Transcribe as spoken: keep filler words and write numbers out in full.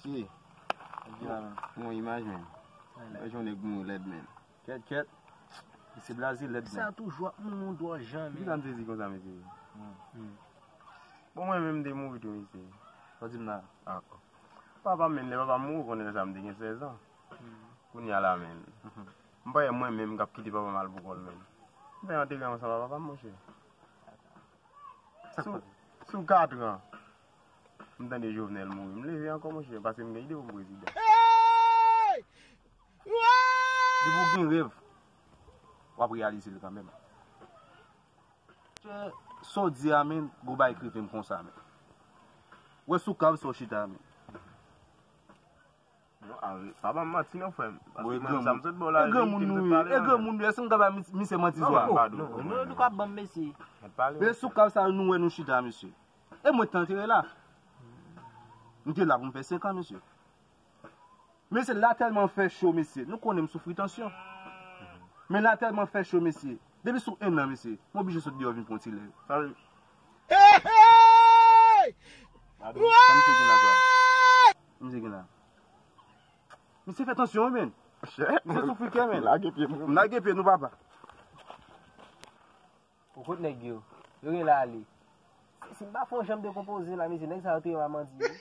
Ye. Yon imaj, men. Wè jan nèg mouri lèd, men. Kèt, kèt. Se blaze lèd, men. Sa toujou ap mouri yon dwòl jan, men. Ki sa m sezi konsa, mesye? Bon, mwen menm, m te mouri tou, mesye. Sa w di m la? Papa m, men, lè papa m mouri, konnen sa m te gen sèz an. Kounye a la, men. M pa wè mwen menm k ap kite papa m al pou kò l, men. M fè anterèman ansanm ak papa m, monchè. Sou, sou kat an, m tande Jovenel mouri. M leve ankò, monchè, paske m gen ide pou m prezidan. Depi w gen rèv, w ap reyalize l kanmenm. Sa w di a, men, gwo bagay k rive m konsa, men. Wè sou kav sa w chita, men. Non, a, pa ban m manti non, frè m. Paske mwen, sa m sot ba w la, e granmoun nou ye, e granmoun nou ye, èske m ka bay misye manti swa? Non, non, nou ka ban m, mesye. Men sou kav sa nou wè nou chita, mesye. E mwen te antere la. M te la pou m fè senk an, mesye. Mesye, la tèlman fè cho, mesye. Nou konnen m soufri tansyon. Men la tèlman fè cho, mesye. Depi sou en an, mesye, m oblije sot deyò vin pran ti lè. Sa vle Hey, hey! Gade, sa misye gen la, sa. Misye gen la. Misye fè tansyon, wi, men. Misye soufri kè, men. Lage pye m. M lage pye nou, papa. Ou kote nèg yo? Yo gen la ale. Si m pa fè yon janm dekonpoze la, mesye, nèg sa yo te yon amandi.